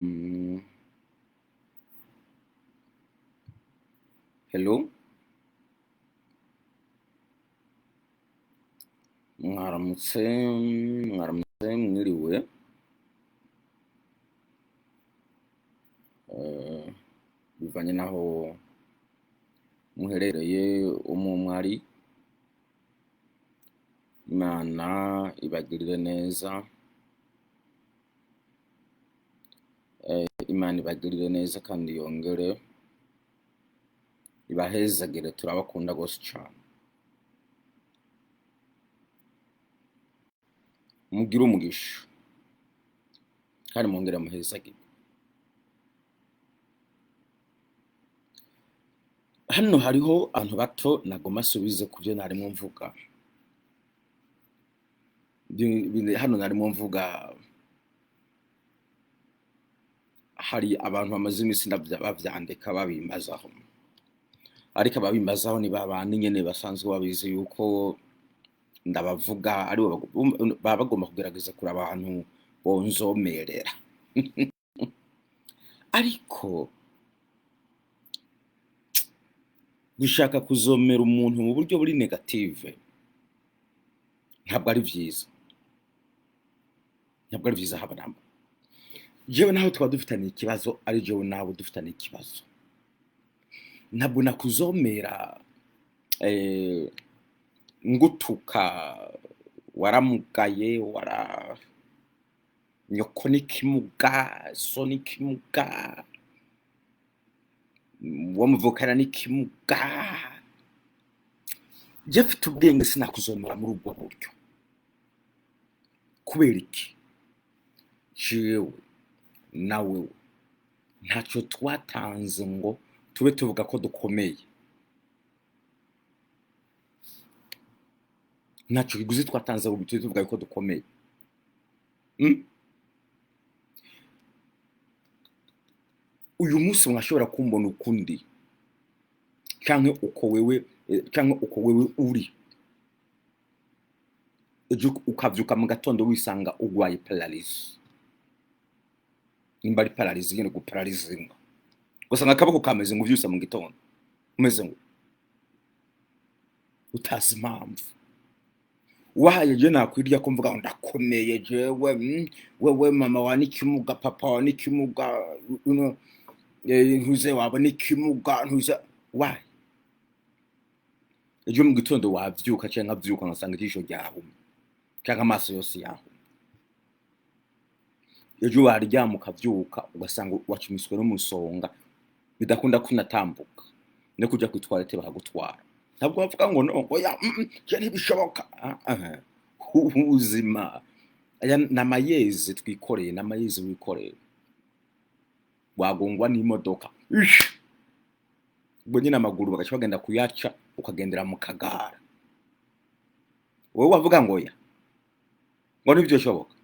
Hello, mwaramutse, mwaramutse, mwiriwe. Bivanye n'aho muherereye umwe umwe ari. Imana ibagirire neza. Imana ibagirire neza kandi yongere ibahezagire, turabakunda gose cane. Mugire umugisha kandi mwongere muhezagire. Hano hariho abantu bato nagoma asubize ku byo narimwo mvuga. Hano narimwo mvuga hari abantu bamaze iminsi bavyandika babimbazaho, ariko ababimbazaho ni babandi nyene basanzwe babizi yuko ndabavuga, aribo baba bagomba kugerageza kuraba abantu bonzomerera. Ariko gushaka kuzomera umuntu mu buryo buri negative ntabwo ari vyiza, ntabwo ari vyiza haba namba. Jewe naho twaba dufitaniye ikibazo, ari jewe nawe dufitaniye ikibazo, ntabwo nakuzomera ngutuka waramugaye, wara nyoko n'ikimuga, so n'ikimuga, uwo muvukana n'ikimuga. Je mfite ubwenge sinakuzomera muri ubwo buryo. Kubera iki? Jewe na wewe ntaco twatanze ngo tube tuvuga ko dukomeye, ntaco kiguzi twatanze ngo tube tuvuga ko dukomeye. Uyu munsi mwashobora kumbona ukundi canke uko wewe, canke uko wewe uri, ejo ukavyuka mu gatondo wisanga ugwaye paralysie. Nimba ari paralysie nyene guparalizinga, ugasanga akaboko kameze ngo uvyutse mu gitondo umeze ngo utazi impamvu. Wahaye je nakwirya ko mvuga ngo ndakomeye jewe, wewe mama wa n'ikimuga, papa wa n'ikimuga, uno, ntuze waba n'ikimuga, ntuze why. Ejo mu gitondo wavyuka canke nkavyuka ngasanga ijisho ryahumye canke amaso yose yahumye. Ejo waryama ukavyuka ugasanga wacumiswe n'umusonga bidakunda kunatambuka, no kuja kwitwarete bakagutwara. Ntabwo bavuga ngo no, oya, je ntibishoboka. Ubuzima aya ni amayezi twikoreye, ni amayezi wikoreye. Wagongwa n'imodoka, ish, ubwo nyine amaguru bagaca bagenda kuyaca, ukagendera mu kagara. Wowe wavuga ngo oya, ngo ntivyoshoboka.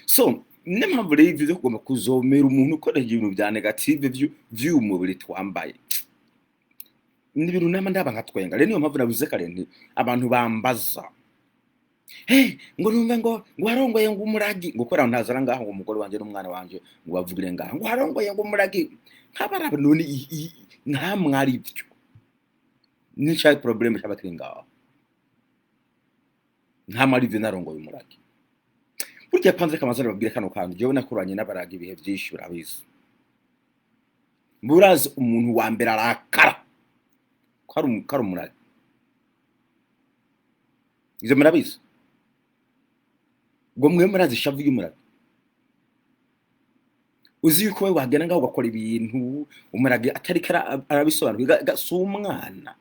So niyo mpamvu rero ivyo vyo kugomba kuzomera umuntu ukoresheje ibintu vya negative vy'uyu mubiri twambaye ni ibintu nama ndaba nkatwenga. Rero niyo mpamvu navuze kare nti abantu bambaza, hey, ngo numve ngo warongoye ngo umuragi, ngo kubera ntazara ngaho ngo umugore wanje n'umwana wanje ngo bavugire ngaho ngo warongoye ngo umuragi, nkabaraba none nkamwe ari byo ni cya problème cyaba kiri ngaho, nkamwe ari byo narongoye umuragi. Burya panze kamaze babwire kano kantu, jewe nakuranye n'abaragi ibihe byinshi, urabizi. Murazi umuntu wa mbere arakara ko ari umuragi, ivyo murabizi. Ngo mwe murazi ishavu ry'umuragi. Uzi yuko we wagenda ngaho ugakora ibintu umuragi atari arabisobanura, si umwana.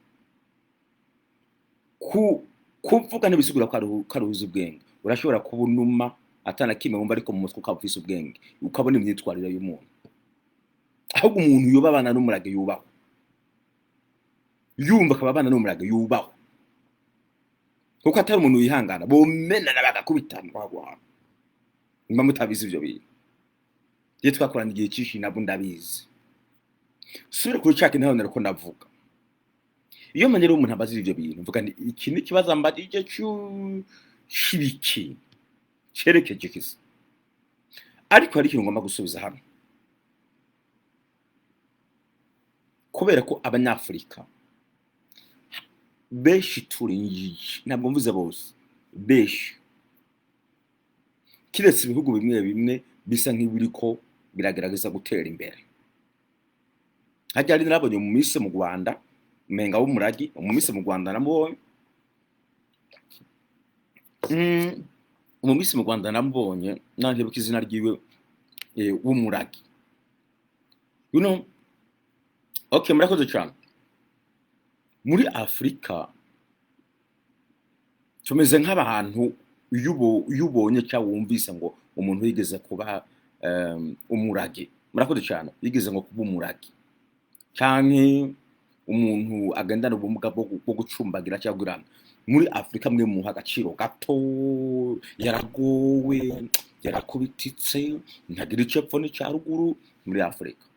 Kuvuga ntibisigura ko ari uzi ubwenge. Urashobora kuba unuma atana kimwe wumva, ariko mu mutwe ukaba ufise ubwenge, ukabona imyitwarire y'umuntu. Ahubwo umuntu yoba abana n'umurage yubahwe, yumva akaba abana n'umurage yubahwe, kuko atari umuntu wihangana, bomenana bagakubitana bagwana. Nimba mutabizi ivyo bintu, iyo twakoranye igihe cyinshi nabwo ndabizi. Subira kuri ca kintu hano nariko ndavuga. Iyo menye rero umuntu abaza ivyo bintu, mvuga nti iki ni ikibazo ambajije c'ibiki cerekeje kisa. Ariko hari ikintu ngomba gusubiza hano, kubera ko Abanyafurika benshi turi injiji, ntabwo mvuze bose, benshi, kiretse ibihugu bimwe bimwe bisa nk'ibiriko biragerageza gutera imbere. Hajya hari narabonye mu minsi mu Rwanda umenga w'umuragi, mu minsi mu Rwanda namubonye, mu minsi mu Rwanda namubonye, nantibuka izina ryiwe, w'umuragi, you know. Okay, murakoze cyane. Muri Afurika tumeze nk'abantu iyo ubonye cyangwa wumvise ngo umuntu yigeze kuba umuragi, murakoze cyane, yigeze ngo kuba umuragi canke umuntu agendana ubumuga bwo gucumbagira cyangwa gurirana, muri Afurika mwe muha agaciro gato, yaragowe, yarakubititse, ntagira icyo epfo n'icya ruguru muri Afurika.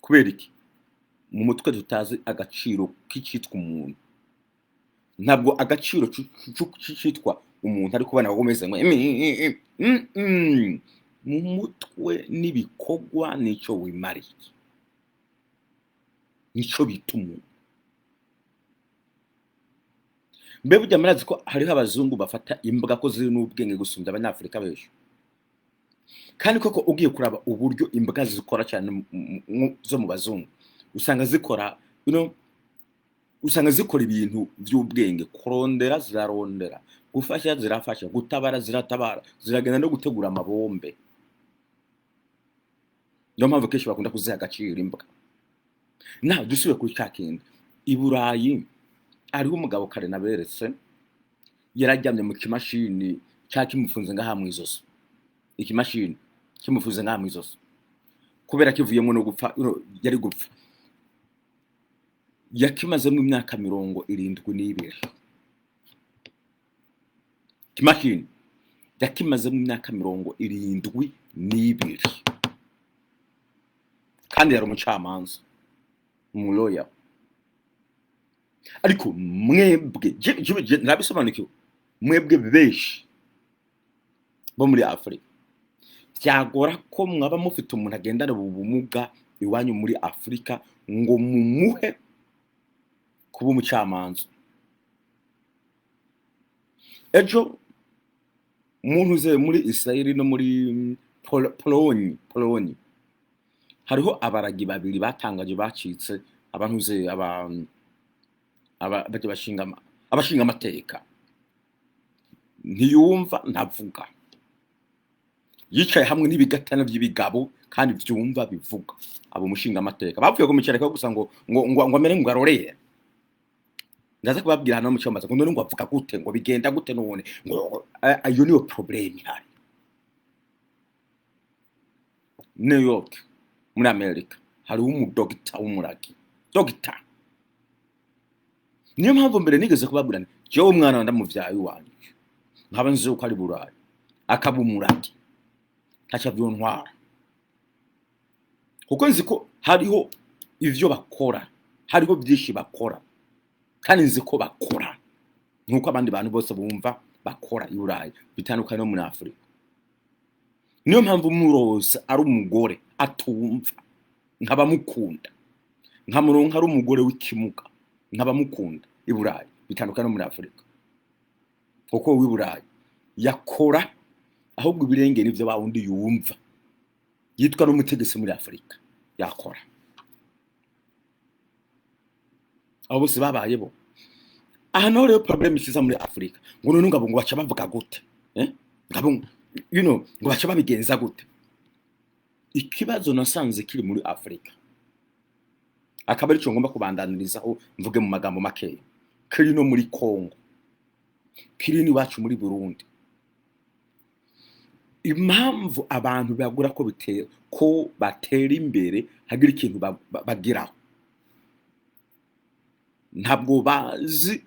Kubera iki? Mu mutwe tutazi agaciro k'icyitwa umuntu. Ntabwo agaciro k'icyitwa umuntu ari kubona umeze ngo mu mutwe n'ibikorwa nicyo wimariye, nicyo bita umuntu. Mbe burya murazi ko hariho abazungu bafata imbwa ko ziri n'ubwenge gusumbya Abanyafurika benshi? Kandi koko ugiye kuraba uburyo imbwa zikora cyane zo mu bazungu, usanga zikora, you know, usanga zikora ibintu by'ubwenge. Kurondera zirarondera, gufasha zirafasha, gutabara ziratabara, ziragenda no gutegura amabombe. Niyo mpamvu kenshi bakunda kuziha agaciro imbwa. Nawe dusubiye kuri cya kindi, i Burayi hariho umugabo kare naberetse yararyamye mu kimashini cya kimufunze ngaha mu izosi, ikimashini kimufunze ngaha mu izosi kubera kivuyemo no gupfa, you know, yari gupfa. Yakimazemo imyaka 72. Kimashini yakimazemo imyaka 72, kandi yari umucamanza, umuloya. Ariko mwebwe narabisobanukiwe, mwebwe benshi bo muri Afurika byagora ko mwaba mufite umuntu agendana ubu bumuga iwanyu muri Afurika ngo mumuhe kuba umucamanza. Ejo umuntu uze muri Israeli no muri Polonye hariho abaragi babiri batangaje bacitse abantu uze aba bajya bashinga abashinga amateka. Ntiyumva, ntavuga, yicaye hamwe n'ibigatana by'ibigabo kandi vyumva bivuga. Abo mushinga amateka bapfuye kumucereka gusa ngo amere ngo arorere. Ndaza kubabwira hano mu cyambaza ngo none ngo avuga gute, ngo bigenda gute none, ngo ayo niyo problem ihari. New York muri Amerika hariho umudogita w'umuragi, dogita. Niyo mpamvu mbere nigeze kubabwira nti jewe umwana ndamuvyaye iwanje nkaba nzi yuko ari Burayi akaba umuragi, ntaco vyontwara, kuko nzi ko hariho ivyo bakora, hariho byinshi bakora, kandi nzi ko bakora nkuko abandi bantu bose bumva bakora i Burayi, bitandukanye no muri Afurika. Niyo mpamvu murose ari umugore atumva nkabamukunda, nkamuronka ari umugore w'ikimuga nkabamukunda i Burayi, bitandukanye no muri Afurika, kuko w'i Burayi yakora ahubwo ibirenge nivyo ba wundi yumva yitwa n'umutegetsi muri Afurika yakora. Abo bose babaye bo. Aha naho rero problem ikiza muri Afurika, ngo none ngabo ngo baca bavuga gute, ngabo, you know, ngo baca babigenza gute. Ikibazo nasanze kiri muri Afurika akaba arico ngomba kubandanirizaho mvuge mu magambo makeya, kiri no muri Congo, kiri n'iwacu muri Burundi. Impamvu abantu bagura ko bitera ko batera imbere hagira ikintu bageraho, ntabwo bazi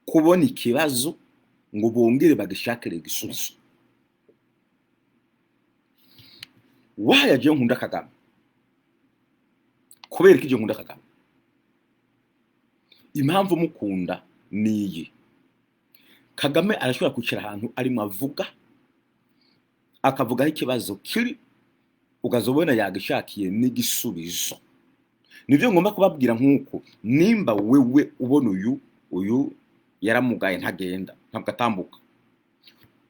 kubona ikibazo ngo bongere bagishakire igisubizo. Why aje nkunda Kagame? Kubera iki je nkunda Kagame? Impamvu mukunda niyi: Kagame arashobora kwicara ahantu arimo avuga, Akavugaho ikibazo kiri, ukazobona yagishakiye n'igisubizo. Nibyo ngomba kubabwira. Nk'uko nimba wewe ubona uyu yaramugaye, ntagenda, ntabwo atambuka,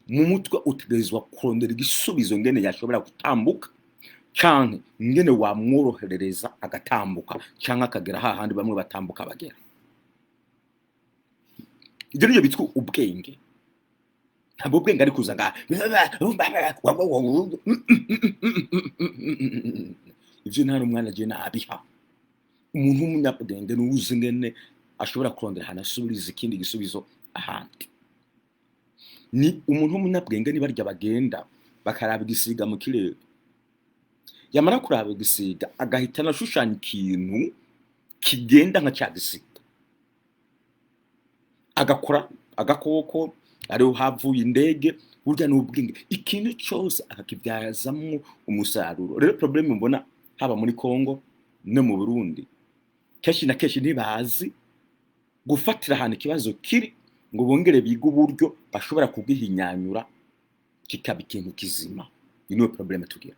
mu mutwe utegerezwa kurondera igisubizo ngene yashobora gutambuka, canke ngene wamworoherereza agatambuka, canke akagera hahandi bamwe batambuka bagera. Ibyo nibyo bitwa ubwenge. Ntabwo ubwenge ari kuza ngaha. Ivyo nta n'umwana je nabiha. Umuntu w'umunyabwenge ni uwuzi ingene ashobora kurondera ahantu asubiriza ikindi gisubizo ahandi. Ni umuntu w'umunyabwenge ni barya bagenda bakaraba igisiga mu kirere, yamara kuraba igisiga agahita anashushanya ikintu kigenda nka ca gisiga, agakora agakoko ariho havuye indege. Burya ni ubwenge, ikintu cyose akakibyazamwo umusaruro. Rero problème mbona haba muri Congo no mu Burundi, kenshi na kenshi ntibazi gufatira ahantu ikibazo kiri ngo bongere bige uburyo bashobora kugihinyanyura kikaba ikintu kizima. Iyi niyo problème tugira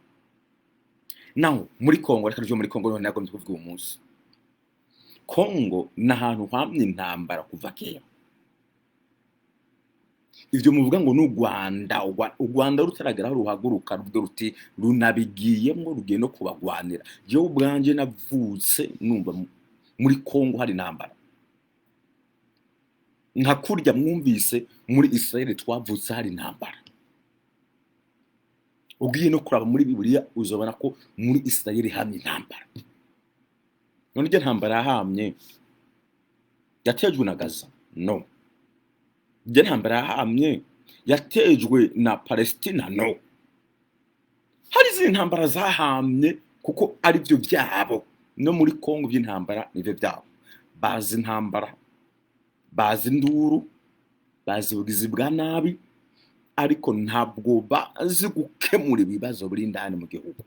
naho muri Congo. Reka tuje muri Congo noneho. Nagombye kuvuga uyu munsi, Congo ni ahantu hamye intambara kuva kera. Ivyo muvuga ngo ni u Rwanda, u Rwanda rutaragera aho ruhaguruka ruvuge ruti runabigiyemwo, rugiye no kubagwanira. Jewe ubwanje navutse numva muri Congo hari intambara, nka kurya mwumvise muri Israel twavutse hari intambara. Ugiye no kuraba muri Bibiliya uzobona ko muri Israel hamye intambara. None iryo ntambara yahamye yatejwe na Gaza? No. Iryo ntambara yahamye yatejwe na Palestina? No. Hari izindi ntambara zahamye kuko ari byo byabo. No muri Kongo by'intambara nibyo byabo. Bazi intambara, bazi induru, bazi ubugizi bwa nabi, ariko ntabwo bazi gukemura ibibazo biri indani mu gihugu.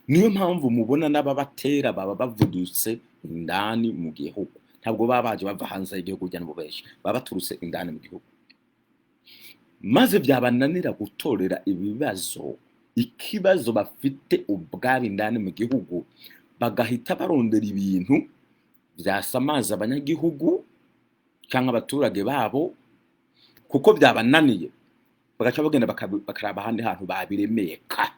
Niyo mpamvu mubona n'ababatera baba bavudutse indani mu gihugu. Ntabwo baba baje bava hanze y'igihugu. Ujya benshi baba baturutse indani mu gihugu, maze byabananira gutorera ibibazo ikibazo bafite ubwabo indani mu gihugu, bagahita barondera ibintu byasamaza abanyagihugu cyangwa abaturage babo. Kuko byabananiye, bagaca bagenda bakaraba ahandi hantu babiremeka,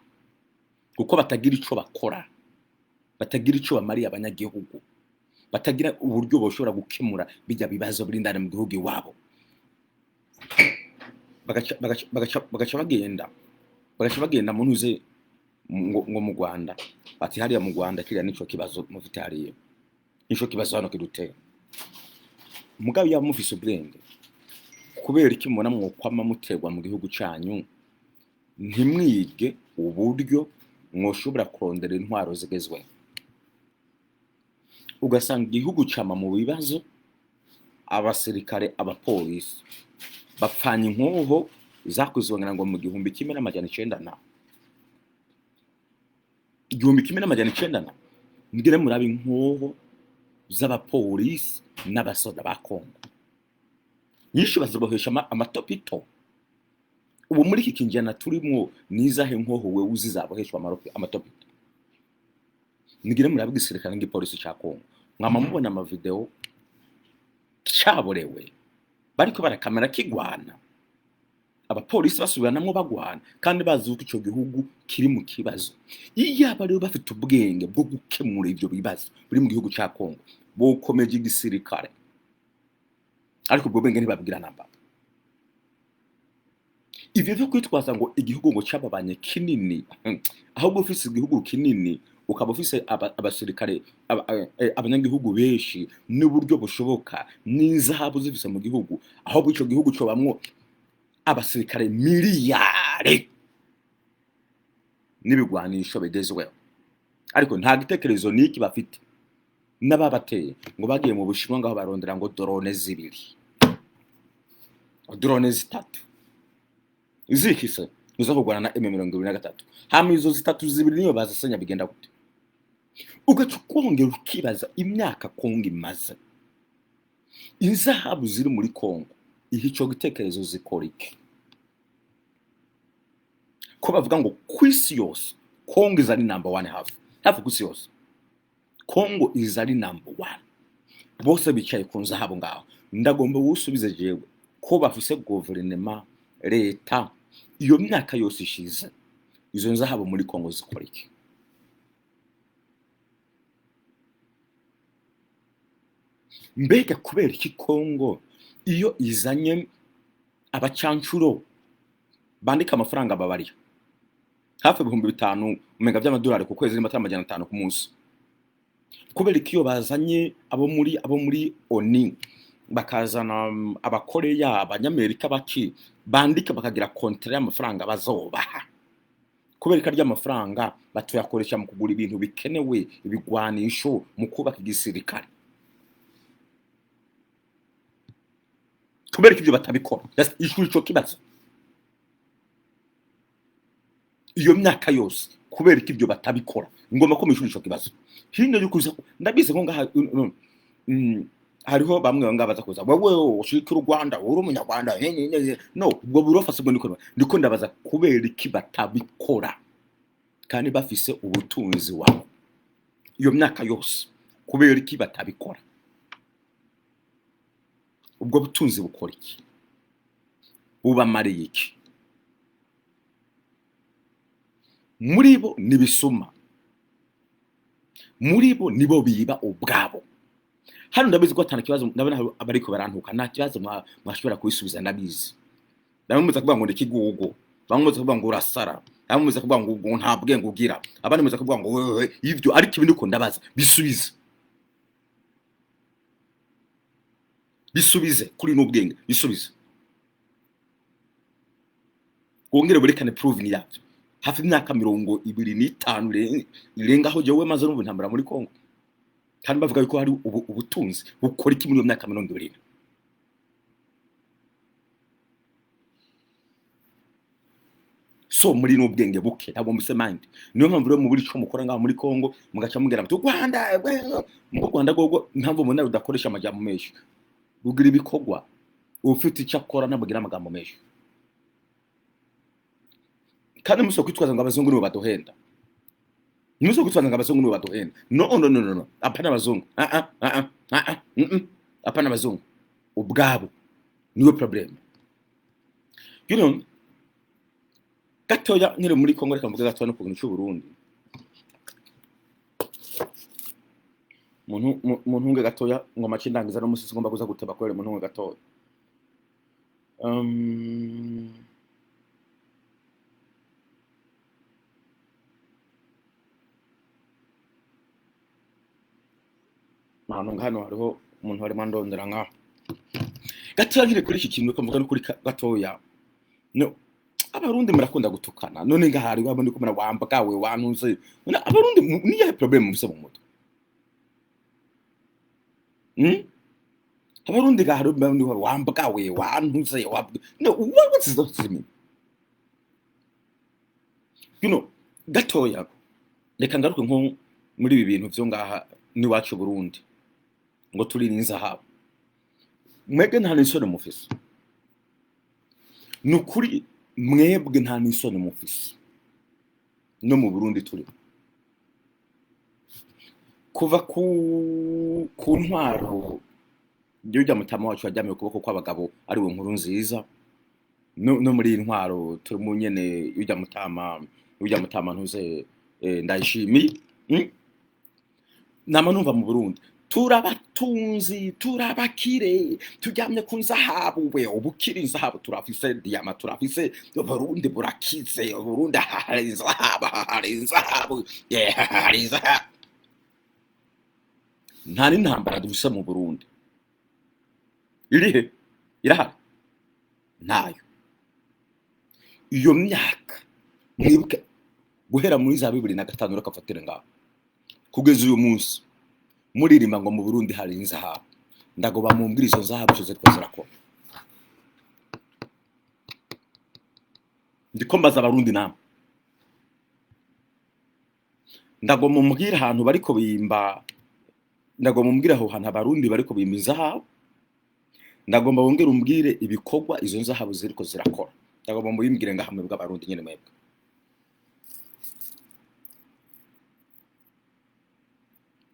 kuko batagira ico bakora, batagira ico bamariye abanyagihugu, batagira uburyo boshobora gukemura bijya bibazo biri indani mu gihugu iwabo. Bagaca bagenda mu ntuze ngo mu Rwanda, bati hariya mu Rwanda kiriya nico kibazo mufite, hariya nico kibazo hano kidutera. Mugabo yaba mufise ubwenge, kubera iki mubona mwokwama muterwa mu gihugu canyu, ntimwige uburyo mwoshobora kurondera intwaro zigezweho? Ugasanga igihugu cama mu bibazo, abasirikare, abapolisi bapfanya inkoho zakozwe ngira ngo mu 1900 na 1900 na. Mugire murabe inkoho z'abapolisi n'abasoda ba Kongo, nyinshi bazibohesha amatopito. Ubu muri iki kinjana turimwo, nizahe nkoho wewe uzi zaboheshwa amatopito? Mugire murabe igisirikare n'igipolisi ca Kongo, mwama mubona amavideo caborewe bariko barakamera kigwana, abapolisi basubiranamwo bagwana, kandi bazi yuko ico gihugu kiri mu kibazo. Iyaba rero bafite ubwenge bwo gukemura ivyo bibazo biri mu gihugu ca Kongo, bokomeje igisirikare. Ariko ubwo bwenge ntibabwira namba. Ivyo vyo kwitwaza ngo igihugu ngo cababanye kinini, ahubwo ufise igihugu kinini, ukaba ufise abasirikare, abanyagihugu benshi n'uburyo bushoboka n'inzahabu zifise mu gihugu, ahubwo ico gihugu cobamwo abasirikare miliyari n'ibigwanisho bigezweho. Ariko nta gitekerezo n'iki bafite. N'ababateye ngo bagiye mu Bushinwa, ngaho barondera ngo drone zibiri, drone zitatu zikise nizo kurwana na M23. Hama izo zitatu zibiri niyo bazisenya, bigenda gute? Ugaca ukongera ukibaza imyaka Kongo imaze, inzahabu ziri muri Kongo, ihe ico gitekerezo zikora iki? Ko bavuga ngo ku isi yose Kongo iza ari number one, hafi hafi ku isi yose Kongo iza ari number one, bose bicaye ku nzahabu ngaho. Ndagomba wusubize jewe ko bafise guverinema, leta, iyo myaka yose ishize izo nzahabu muri Kongo zikora iki? Mbega kubera iki Kongo iyo izanye abacancuro bandika amafaranga babariha hafi 5000 umenga by'amadolari ku kwezi, n'amatara 500 ku munsi, kubera ko iyo bazanye abo muri ONU, bakazana abakoreya, abanyamerika, baki bandika bakagira contrat y'amafaranga bazobaha, kubera ko arya amafaranga batuyakoresha mu kugura ibintu bikenewe, ibigwanisho, mu kubaka igisirikare, kubera ko ibyo batabikora? Just ishuri ico kibazo. Iyo myaka yose kubera ko ibyo batabikora? Ngomba ko mwishuri ico kibazo hino yuko ndabizi ko ngaha hariho bamwe ngaha baza kuza: "Wewe ushikira u Rwanda, uri umunyarwanda." No ubwo burofa sibwo. Ndiko ndabaza kubera iki batabikora kandi bafise ubutunzi wabo iyo myaka yose. Kubera iki batabikora? Ubwo butunzi bukora iki? Bubamariye iki? Muri bo ni bisuma, muri bo nibo biba ubwabo. Hano ndabizi ko atana kibazo, ndabona hari abariko barantuka, nta kibazo mwashobora kubisubiza. Ndabizi bamwe muza kuvuga ngo ndi kigugu, bamwe muza kuvuga ngo urasara, bamwe muza kuvuga ngo nta bwenge ugira, abandi muza kuvuga ngo wewe ibyo. Ariko ibi ndiko ndabaza, bisubize, bisubize kuri n'ubwenge, bisubize, wongere werekane proving yabyo. Hafi imyaka 25 irengaho jewe maze numva intambara muri Kongo, kandi bavuga yuko hari ubutunzi bukora iki muri iyo myaka 20? So muri n'ubwenge buke, ntabwo muse mind. Niyo mpamvu rero muburi ico mukora ngaho muri Kongo, mugaca mubwira muti Rwanda mu Rwanda gogo. Impamvu mubona rudakoresha amajambo menshi, rugira ibikorwa. Ufite icyo akora ntabwo amagambo menshi. Kandi muso kwitwaza ngo abazungu nibo baduhenda, muso kwitwaza ngo abazungu nibo baduhenda. No, no, no, no, no, apana abazungu. Ah ah ah ah ah ah, apana abazungu, ubwabo niwe problem. Gatoya nkiri muri Kongo, reka mvuge gatoya no ku kintu cy'u Burundi. Muntu ntunge gatoya ngo mace ndangiza no musi ngomba kuza guteba kubera muntu ntunge gatoya. Ahantu hano hariho umuntu arimo andondera nkaho gatoya. Nkiri kuri iki kintu, reka mvuge no kuri gatoya. No abarundi murakunda gutukana. None ngaha hariho abandi kumara wambwawe wantuze. None abarundi niyahe problem mufise mu mutwe? Abarundi ngaha hariho abandi wambwawe wantuze no what is that mean? Gatoya reka ngaruke nko muri ibi bintu vyo ngaha n'iwacu Burundi, ngo turi n'inzahabu. Mwebwe nta n'isoni mufise, ni ukuri, mwebwe nta n'isoni mufise. No mu Burundi turi kuva ku ntwaro y'urya mutama wacu wajyamiye ukuboko kw'abagabo, ari we nkuru nziza, no muri iyi ntwaro turi mu nyene y'urya mutama ntuze, Ndayishimiye. Nama numva mu Burundi turabatunzi, turabakire, turyamye ku nzahabu. We ubukire inzahabu turafise, diyama turafise, Burundi burakize, Burundi hari inzahabu, hari inzahabu, yeah, hari inzahabu. Nta n'intambara dufise mu Burundi. Irihe? Irahari? Ntayo. Iyo myaka mwibuke guhera muri za 2005, reka mfatire ngaho, kugeza uyu munsi muririmba ngo mu Burundi hari inzahabu. Ndagoba mumbwira izo nzahabu ico ziriko zirakora. Ndiko mbaza abarundi namwe. Ndagomba mumbwire ahantu bariko bimba, ndagomba mumbwire aho hantu abarundi bariko bimba inzahabu. Ndagomba wongere umbwire ibikorwa izo nzahabu ziriko zirakora. Ndagomba mubimbwire ngahamwe bw'abarundi nyene mwebwe.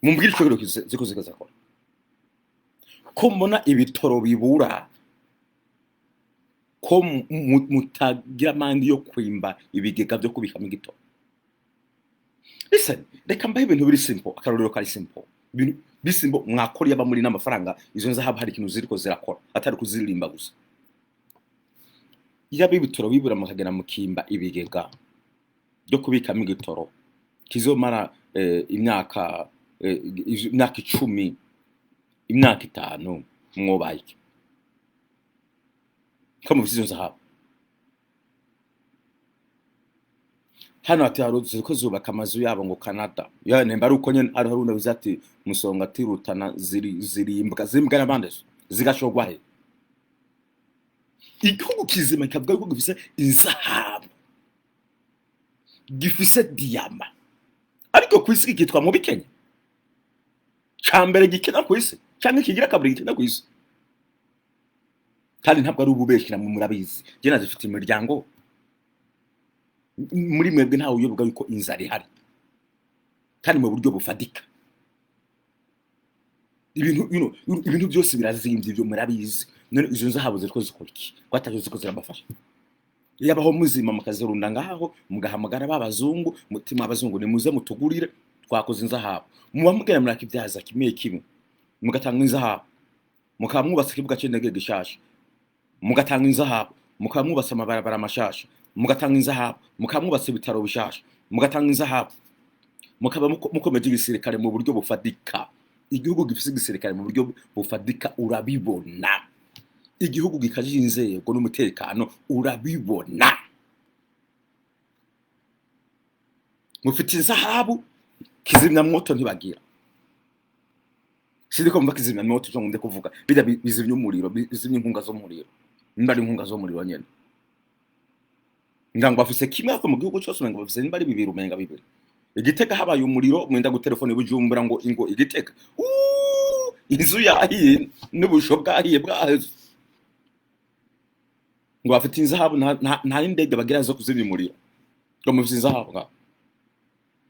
Mumbwire ico rero ziko zikora. Ko mbona ibitoro bibura, ko mutagira amandi yo kwimba ibigega byo kubikamo igitoro. Listen, reka mbahe ibintu biri simple, akarorero kari simple. Ibintu biri simple mwakora yaba muri n'amafaranga, izo nzahabu hari ikintu ziriko zirakora atari kuziririmba gusa. Yaba ibitoro bibura, mukagera mukimba ibigega byo kubikamo igitoro kizomara imyaka 10, imyaka 5, mwobaye iki ko mufise izo nzahabu? Hano ati hari ziriko zubaka amazu yabo ngo Canada ya nemba ari uko nyene. Ari haruna bivuze ati musonga ati Rutana ziri zirimbwa zimbwa n'abandi zigashogwa he? Igihugu kizima kikavuga ko gifise inzahabu, gifise diyama, ariko ku isi kikitwa mu bikenya ca mbere gikena ku isi, canke kigira kabiri gikena ku isi. Kandi ntabwo ari ububeshi, namwe murabizi. Je nazifite imiryango muri mwebwe, ntawe uyoboga yuko inzara ihari kandi mu buryo bufatika. Ibintu ibintu byose birazimvye, ibyo murabizi. None izo nzahabu ziriko zikora iki ko ataco ziriko zirabafasha? Yabaho muzima mukazirunda ngaho, mugahamagara ba bazungu, mutima abazungu nimuze mutugurire, twakoze inzahabu. Muba mugenda murakibyaza kimwe kimwe, mugatanga inzahabu, mukaba mwubatse ikibuga c'indege gishasha, mugatanga inzahabu, mukaba mwubatse amabarabara mashasha, mugatanga inzahabu, mukaba mwubatse ibitaro bishasha, mugatanga inzahabu, mukaba mukomeje igisirikare mu buryo bufatika. Igihugu gifise igisirikare mu buryo bufatika urabibona. Igihugu gikajije inzego n'umutekano urabibona. Mufite inzahabu, kizimyamwoto ntibagira. Sinzi ko mva kizimyamwoto cyo ngombe kuvuga bijya bizimya umuriro, bizimya inkunga z'umuriro, nimba ari inkunga z'umuriro nyene. Ngira ngo bafise kimwe, ariko mu gihugu cyose umenga bafise nimba ari bibiri, umenga bibiri. Igitega habaye umuriro, mwenda gutelefone Bujumbura ngo ingo Igitega. Inzu yahiye n'ubusho bwahiye bwaheze. Ngo bafite inzahabu, nta n'indege bagira zo kuzimya umuriro. Ngo mufise inzahabu ngaho,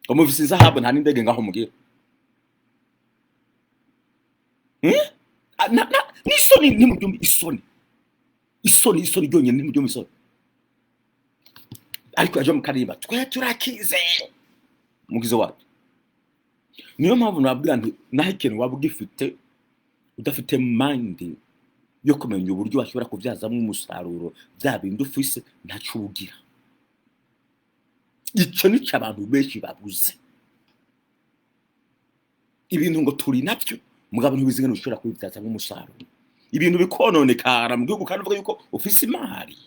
ngo mufise inzahabu, nta n'indege ngaho mugira. N'isoni ntimubyumve, isoni isoni isoni ryonyine ntimubyumve isoni. Ariko yaje mukaririmba twe turakize mugize wacu. Niyo mpamvu nababwira nti naho ikintu waba ugifite udafite mind yo kumenya uburyo washobora kubyazamo umusaruro bya bindi ufise, ntaco ugira. Ico nico abantu benshi babuze. Ibintu ngo turi navyo, mugabo ntiwizi ingene ushobora kubibyazamo umusaruro. Ibintu bikononekara mu gihugu kandi uvuga yuko ufise imari.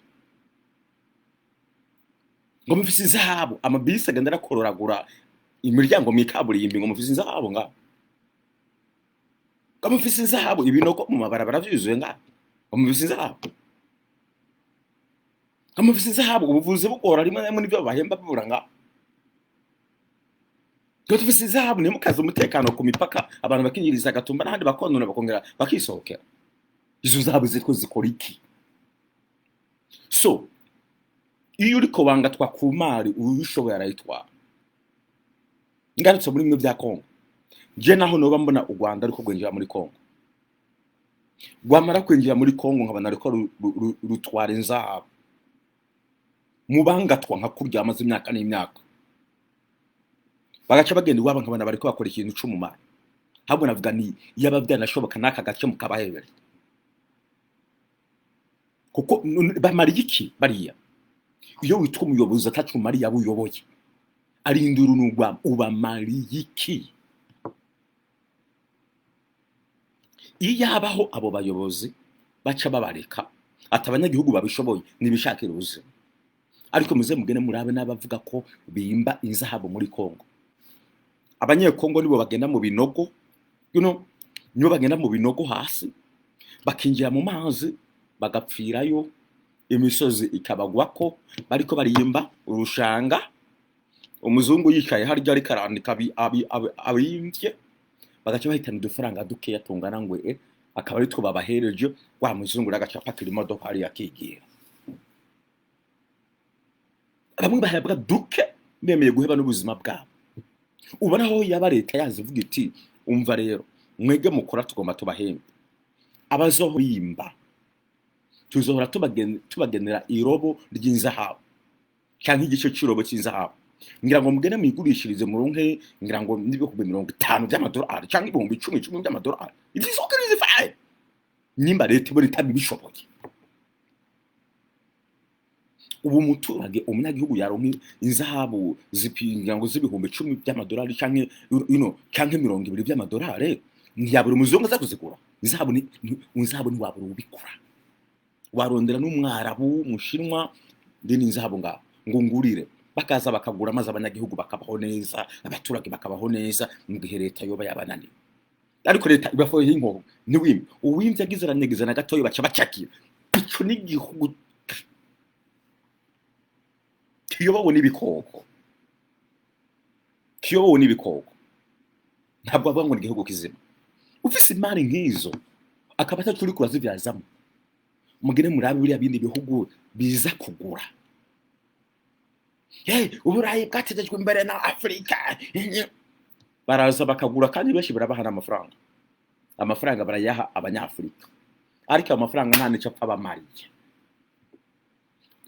Ngo mufise inzahabu, amabisi agenda arakororagura imiryango mw'ikaburimbi, ngo mufise inzahabu ngaho. Ngo mufise inzahabu, ibinogo mu mabarabara vyuzuye ngaho. Ngo mufise inzahabu, ngo mufise inzahabu, ubuvuzi bugora rimwe na rimwe n'ivyo bahemba bibura ngaho. Ngo tufise inzahabu, ntimukaze umutekano ku mipaka, abantu bakinyiriza agatumba n'ahandi bakonona bakongera bakisohokera. Izo nzahabu ziriko zikora iki? So iyo uriko wangatwa ku mari, uwishoboye arayitwara. Ngarutse muri bimwe bya Kongo, je naho noba mbona u Rwanda ariko rwinjira muri Kongo, rwamara kwinjira muri Kongo nkabona ariko rutwara inzahabu mu bangatwa nka kurya amaze imyaka n'imyaka, bagaca bagenda iwabo nkabona bariko bakora ikintu c'umumaro. Ahubwo navuga ni iyaba byanashoboka n'aka gace mukabahebera, kuko bamara iki bariya? Iyo witwa umuyobozi ataco umariye abo uyoboye, ari induru n'urwamo, ubamariye iki? Iyo yabaho abo bayobozi baca babareka ati abanyagihugu babishoboye nibishakira ubuzima. Ariko muze mugende murabe n'abavuga ko bimba inzahabu muri Kongo. Abanyekongo nibo bagenda mu binogo, nibo bagenda mu binogo hasi, bakinjira mu mazi bagapfirayo, imisozi ikabagwako bariko barimba urushanga. Umuzungu yicaye harya ariko arandika abimvye, bagaca bahitana udufaranga dukeya tungana ngo akaba ari two babahereje. Wa muzungu agaca apakira imodoka hariya akigira. Bamwe bahabwa duke bemeye guheba n'ubuzima bwabo. Ubona aho yaba leta yazivuga iti Umva rero, mwege mukora, tugomba tubahembe. Abazohimba tuzohora tubagenera irobo ry'inzahabu canke igice c'irobo c'inzahabu, ngira ngo mugende mwigurishirize muronke, ngira ngo n'50,000 by'amadolari canke 10,000 by'amadolari. It is okay, it is fine, nimba leta ibona itabibishoboye. Ubu umuturage, umunyagihugu yaronka inzahabu zipingira ngo z'10,000 by'amadolari canke canke 20 by'amadolari, ntiyabura umuzungu aza kuzigura. Inzahabu inzahabu ntiwabura ubikora, warondera n'umwarabu, umushinwa, ndi n'inzahabu ngaho ngo ngurire, bakaza bakagura, maze abanyagihugu bakabaho neza, abaturage bakabaho neza, mu gihe leta yoba yabananiwe. Ariko leta ibafoye inkoko, ntiwimbe, uwimvye agize aranyegeza na gatoya, baca bacakira. Ico ni igihugu kiyobowe n'ibikoko, kiyobowe n'ibikoko. Ntabwo bavuga ngo ni igihugu kizima. Ufise imari nk'izo akaba ataco uriko urazivyazamo, mugire murabe biriya bindi bihugu biza kugura. Hey, Uburayi bwategetswe imbere na Afurika, baraza bakagura, kandi benshi barabaha n'amafaranga. Amafaranga barayaha abanyafurika, ariko ayo mafaranga nta nico apfa abamariye.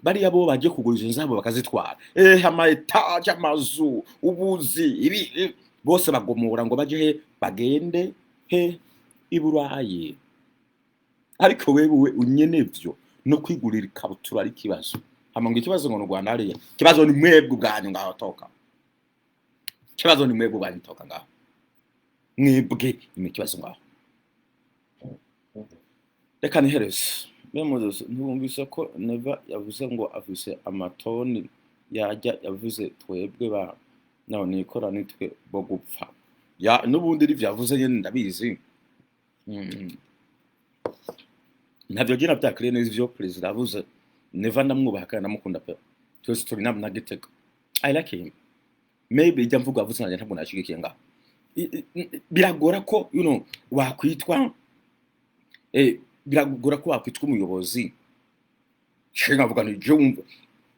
Bariya bo bagiye kugura izo zabo bakazitwara, ama étages, amazu, ubuzi, ibi bose bagomora ngo baje he? Bagende he? I Burayi. Ariko wewe unyene vyo no kwigurira ikabutura ari ikibazo. Hama ngo ikibazo ngo ni u Rwanda hariya. Ikibazo ni mwebwe ubwanyu ngaho, toka. Ikibazo ni mwebwe ubwanyu, toka ngaho. Mwebwe ni ikibazo ngaho. Reka nihereze. Moses, ntiwumvise ko Neva yavuze ngo afise amatoni yajya? Yavuze twebwe ba naho nikora nitwe bo gupfa ya n'ubundi ivyo yavuze nyene ndabizi. Ntavyo gira byakiriye neza ivyo perezida yavuze. Neva ndamwubaha kandi ndamukunda pe, twese turi na Gitega. I like him. Maybe ijya mvuga yavuze nanjye ntabwo nashigikiye ngaho. Biragora ko wakwitwa biragora ko wakwitwa umuyobozi. Nshaka nkavuga nti je wumva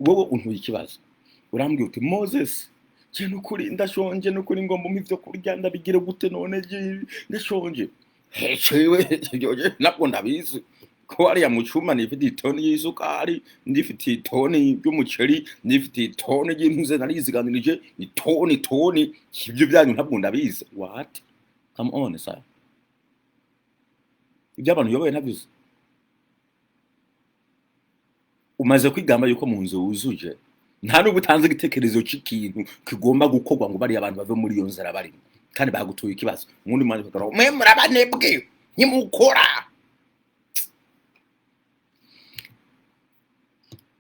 wowe untuye ikibazo, urambwira uti: "Moses, je nukuri ndashonje, nukuri ngomba umpe ivyo kurya, ndabigire gute none? Je ndashonje." Hewe, ntabwo ndabizi ko hariya mu cyuma nifitiye itoni y'isukari, ndifitiye itoni y'umuceri, ndifitiye itoni y'impuze, nariziganirije itoni toni. Ibyo byanyu ntabwo ndabizi. What? Come on, sir. Ibyo abantu uyoboye ntabizi. Umaze kwigamba yuko mu nzu wuzuje, nta nubwo utanze igitekerezo cy'ikintu kigomba gukorwa ngo bariya abantu bave muri iyo nzara barimo, kandi bagutuye ikibazo. Ubundi mwanya ukagira ngo mwe murabanebwe, ntimukora.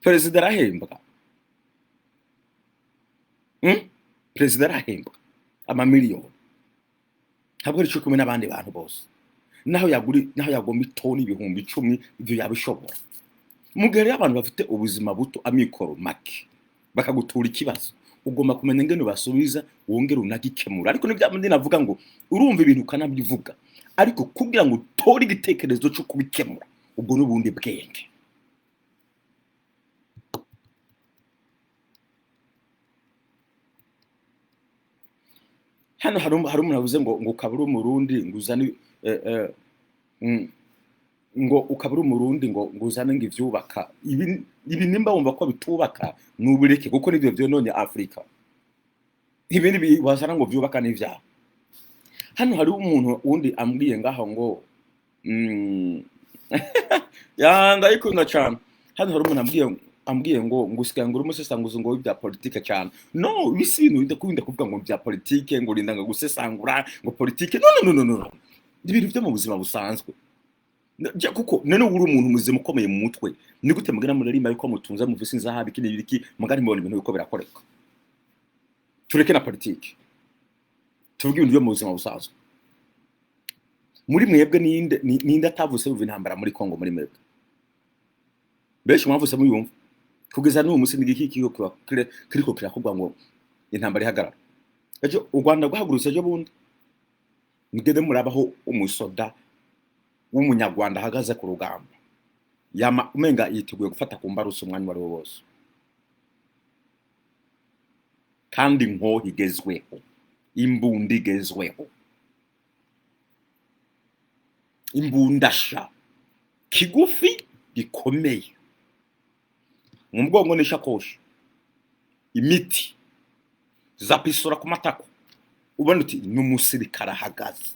Perezida arahembwa. Perezida arahembwa amamiliyoni, ntabwo ari cyo kumwe n'abandi bantu bose. Naho yagura, naho yagomba itoni 10,000, ibyo yabishobora. Mu gihe rero abantu bafite ubuzima buto, amikoro make, bakagutura ikibazo, ugomba kumenya ingene ubasubiza, wongere unagikemura. Ariko ni bya bindi navuga ngo urumva ibintu ukanabivuga, ariko kugira ngo utore igitekerezo cyo kubikemura, ubwo n'ubundi bwenge. Hano hari umuntu avuze ngo ukaba uri Umurundi ngo uzane ngo ukaba uri Umurundi ngo uzane ngo ivyubaka. Ibi nimba wumva ko bitubaka, nubireke, kuko nivyo vyononye Afrika. Ibindi wazana ngo vyubaka n'ivyaha. Hano hariho umuntu wundi ambwiye ngaho ngo ya ndayikunda cyane. Hano hari umuntu ambwiye ngo usigaye ngo uri umusesanguzi ngo w'ibya politike cyane. No ibi si ibintu urinda kuvuga ngo bya politike, ngo urinda ngo gusesangura ngo politike. No, no, no, no, no, ibintu byo mu buzima busanzwe. Kuko none uri umuntu muzima ukomeye mu mutwe, ni gute mugana muririmba yuko mutunze, muvise inzahabu, iki n'ibiki, mugani mubona ibintu biko birakoreka? Tureke na politike, tuvuge ibintu byo mu buzima busanzwe. Muri mwebwe ninde ninde atavuse yumva intambara muri Kongo? Muri mwebwe benshi mwavuse muyumva. Kugeza n'uwo munsi n'igiki kiriko kirakorwa ngo intambara ihagarara? Ejo u Rwanda rwahagurutse, ejo bundi. Mugende murabaho umusoda w'Umunyarwanda ahagaze ku rugamba, yama umenga yiteguye gufata ku mbaruso umwanya uwo ari wo wose, kandi inkoho igezweho, imbunda igezweho. Imbundasha kigufi gikomeye mu mugongo n'ishakoshi, imiti za pisora ku matako, ubona uti ni umusirikare ahagaze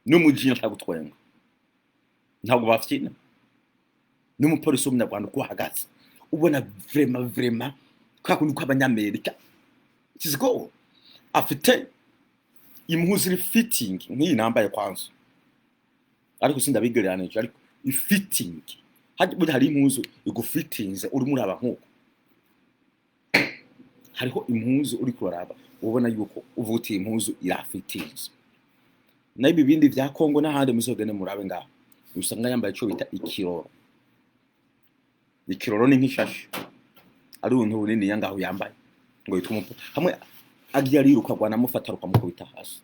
n'umujinya, ntagutwenga, ntabwo bafyina, n'umupolisi w'umunyarwanda uko ahagaze, ubona vraiment, vraiment kwa kundi kw'abanyamerika kiziko afite impuzu iri fitting nk'iyi nambaye kwanza, ariko sindabigereranije, ariko ifitting burya hari impuzu igufitinze urimo uraba nk'uko hariho impuzu uri kuraraba, ubona yuko uvuga uti iyi impuzu irafitinze. Naho ibi bindi vya Kongo n'ahandi, muzogende murabe ngaho, usanga yambaye ico bita ikiroro. Ikiroro ni nk'ishashi, ari ubuntu buniniya ngaho yambaye ngo yitwa umupo, hamwe agiye ariruka agwana amufata rukamukubita hasi,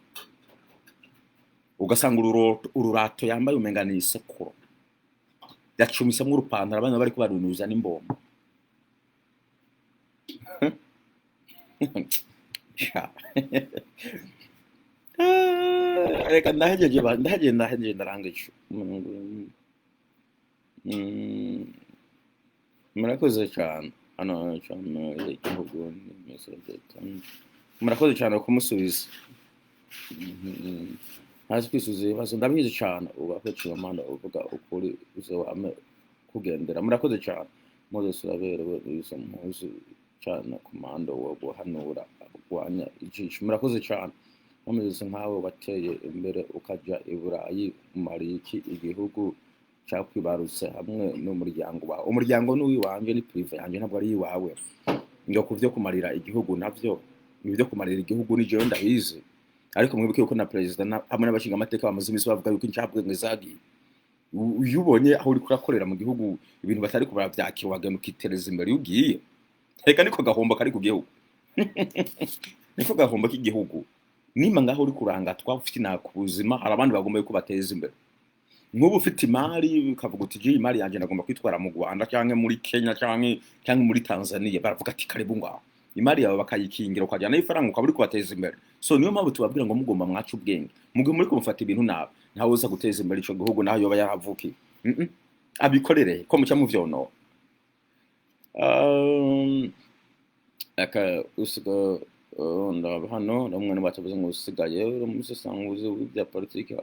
ugasanga ururato yambaye umenga ni isekuro yacumisemwo urupantaro, abana bariko barunuza n'imbombo. Sha. Ah, reka ndahejeje, ndahejeje, ndahejeje, ndarangije. Murakoze cyane hano cyane igihugu murakoze cyane kumusubiza. Ntazi kwisubiza ibibazo, ndabizi cyane. Ubakwe Chimamanda, uvuga ukuri uzowame kugendera. Murakoze cyane. Moses, uraberewe izo mpuzu cyane, komando wo guhanura urwanya ijisho. Murakoze cyane. Mumeze nkawe wateye imbere ukaja i Burayi, umariye iki igihugu cakwibarutse hamwe n'umuryango wawe? Umuryango ni uwiwanje, ni privé yanje, ntabwo ari iwawe. Ngo kuvyo kumarira igihugu navyo, ibyo kumarira igihugu ni jewe ndabizi, ariko mwibuke yuko na perezida hamwe n'abashingamateka bamaze iminsi bavuga yuko incabwenge zagiye. Iyo ubonye aho uriko urakorera mu gihugu ibintu batari baravyakira, wagenda ukitereza imbere. Iyo ugiye, reka niko gahombo kari ku gihugu, niko gahombo k'igihugu. Nimba ngaho uri kurangatwa ufite inaka ubuzima, hari abandi bagomba yuko bateza imbere. Nk'ubu ufite imari ukavuga uti iyi imari yanjye ndagomba kwitwara mu Rwanda cyangwa muri Kenya cyangwa muri Tanzania, baravuga ati karibu ngaho, imari yawe bakayikingira, ukajyana ifaranga ukaba uri kubateza imbere. So niyo mpamvu tubabwira ngo mugomba mwaca ubwenge. Mugihe muri kumufata ibintu nabi, ntawe uza guteza imbere ico gihugu naho yoba yaravukiye. Abikorere ko muca muvyonona. Aka usiga ndaba hano namwe batavuze ngo usigaye uri umusesanguzi w'ibya politiki,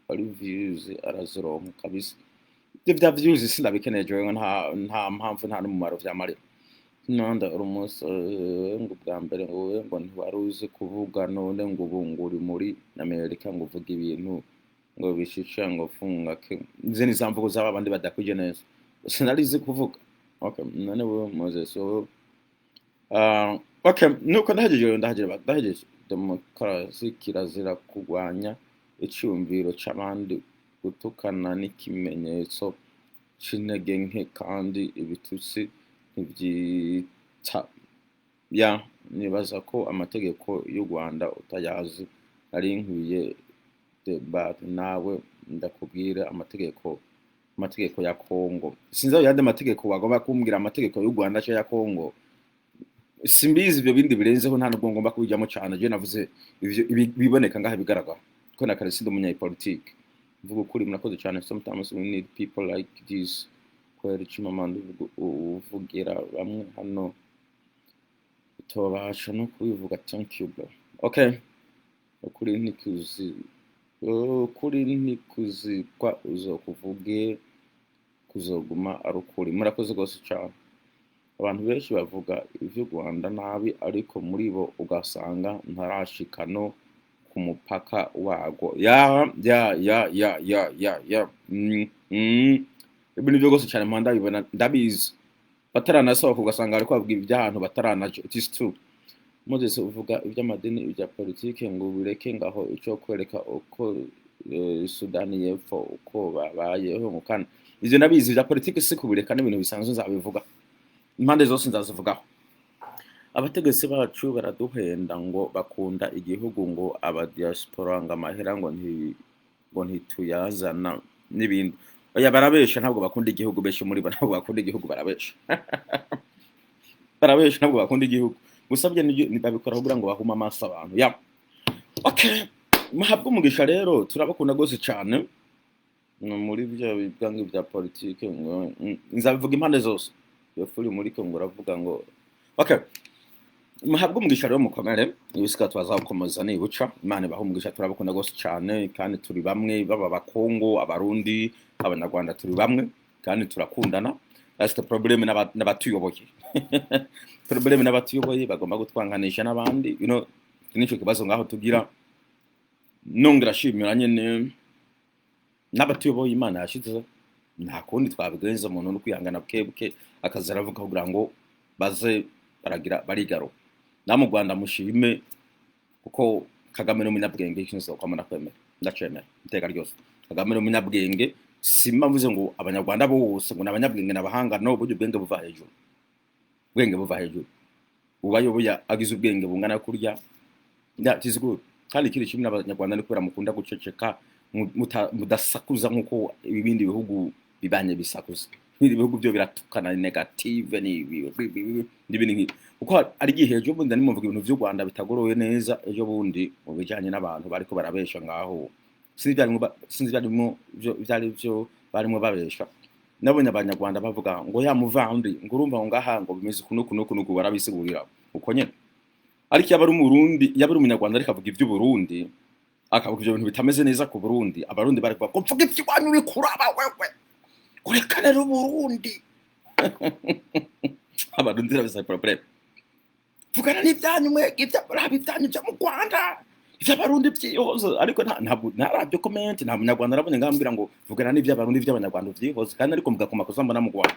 ari views arazironka kabisa. Ibyo bya views sindabikeneye jewe, nta mpamvu, nta n'umumaro vyamarira. Nanda uri umunsi ngo bwa mbere ngo wowe ngo ntiwari uzi kuvuga, none ngo ubu ngo uri muri Amerika ngo uvuga ibintu ngo bishisha ngo funga ke. Izi ni za mvugo z'aba bandi badakwije neza. Sinari nzi kuvuga. Okay, none wowe Moses, wowe. Okay, nuko ndahejeje, ndahejeje, ndahejeje. Demokarasi kirazira kurwanya icyumviro c'abandi, gutukana n'ikimenyetso c'intege nke, kandi ibitutsi ntivyita ya. Nibaza ko amategeko y'u Rwanda utayazi, nari nkwiye debate nawe ndakubwira amategeko ya Kongo. Sinzi ayo yandi mategeko wagomba kumbwira, amategeko y'u Rwanda cyangwa ya Kongo, simbizi. Ibyo bindi birenzeho nta nubwo ngomba kubijyamo cyane. Je navuze ivyo biboneka ngaha, bigaragara ko na kare sindi umunyapolitike, mvuga ukuri. Murakoze cyane. Sometimes we need people like this. Kweri Chimamanda, uvugira bamwe hano utobasha no kubivuga. Thank you, bro. Okay, ukuri ntikuzikwa, uzokuvuge kuzoguma ari ukuri. Murakoze rwose cyane. Abantu benshi bavuga ivy'u Rwanda nabi, ariko muri bo ugasanga ntarashika no ku mupaka warwo. Ya ya ya ya ya ya ya. Ibi nivyo rwose cyane mpanda ndabibona, ndabizi, bataranasohoka ugasanga bariko bavuga ivy'ahantu bataranaja. It is true. Moses, uvuga ivy'amadini, ibya politike ngo ubireke ngaho. Ico kwereka uko Sudani y'Epfo uko babayeho ngo kandi ivyo nabizi. Ibya politike si kubireka, n'ibintu bisanzwe, nzabivuga impande zose, nzazivugaho. Abategetsi bacu baraduhenda ngo bakunda igihugu, ngo aba diaspora ngo amahera ngo ntituyazana n'ibindi. Oya, barabesha, ntabwo bakunda igihugu. Benshi muri bo ntabwo bakunda igihugu, barabesha, barabesha, ntabwo bakunda igihugu. Gusa byo nibyo babikora kugira ngo bahume amaso abantu. Ya, okay. Muhabwe umugisha rero, turabakunda rwose cyane. No muri bya bigango bya politike ngo nzabivuga impande zose. Iyo furi muri ko ngo uravuga ngo okay. Muhabwe umugisha rero, mukomere. Ibisika twazakomeza nibuca. Imana ibahe umugisha, turabakunda rwose cyane kandi turi bamwe, baba Abakongo, Abarundi, Abanyarwanda, turi bamwe kandi turakundana. That's the problem n'abatuyoboye. Problem n'abatuyoboye bagomba gutwanganisha n'abandi. Nico kibazo ngaho tugira. Nongera ashimira nyene n'abatuyoboye Imana yashizeho. Nta kundi twabigenza, umuntu no kwihangana buke buke akaza aravuga kugira ngo baze baragira barigaruka. Na mu Rwanda mushime, kuko Kagame ni umunyabwenge. Ikintu kwama ndakwemera, ndacemera iteka ryose, Kagame ni umunyabwenge. Simba mvuze ngo Abanyarwanda bose ngo ni abanyabwenge n'abahanga. No burya ubwenge buva hejuru, ubwenge buva hejuru. Ubayoboye agize ubwenge bungana kurya, yeah, it is good. Kandi ikindi kimwe n'Abanyarwanda ni kubera mukunda guceceka, mudasakuza nk'uko ibindi bihugu bibanye bisakuza. Ibindi bihugu byo biratukana negative n'ibindi nk'ibi, kuko ari igihe ejo bundi nari muvuga ibintu vy'u Rwanda bitagoroye neza ejo bundi mu bijanye n'abantu bariko barabesha ngaho. Sinzi ivyarimo vyari vyo barimo babesha. Nabonye Abanyarwanda bavuga ngo ya muvandi, ngo urumva ngo ngaha ngo bimeze uku n'uku n'uku n'uku, barabisigurira uko nyene. Ariko yaba ari Umurundi, yaba ari Umunyarwanda ariko avuga ivy'Uburundi, akavuga ivyo bintu bitameze neza ku Burundi, Abarundi bari kuvuga ngo mvuga ivy'iwanyu bikuraba wewe, ureka rero Uburundi. Abarundi rabisa problème, vugana n'ibyanyu mwe, ibya raba ibyanyu byo mu Rwanda, ivy'Abarundi vyihoze. Ariko ntabwo ntarabyo comment, nta Munyarwanda arabonye ngambwira ngo vugana n'ivy'Abarundi, ivy'Abanyarwanda vyihoze. Kandi ariko mvuga ku makosa mbona mu Rwanda.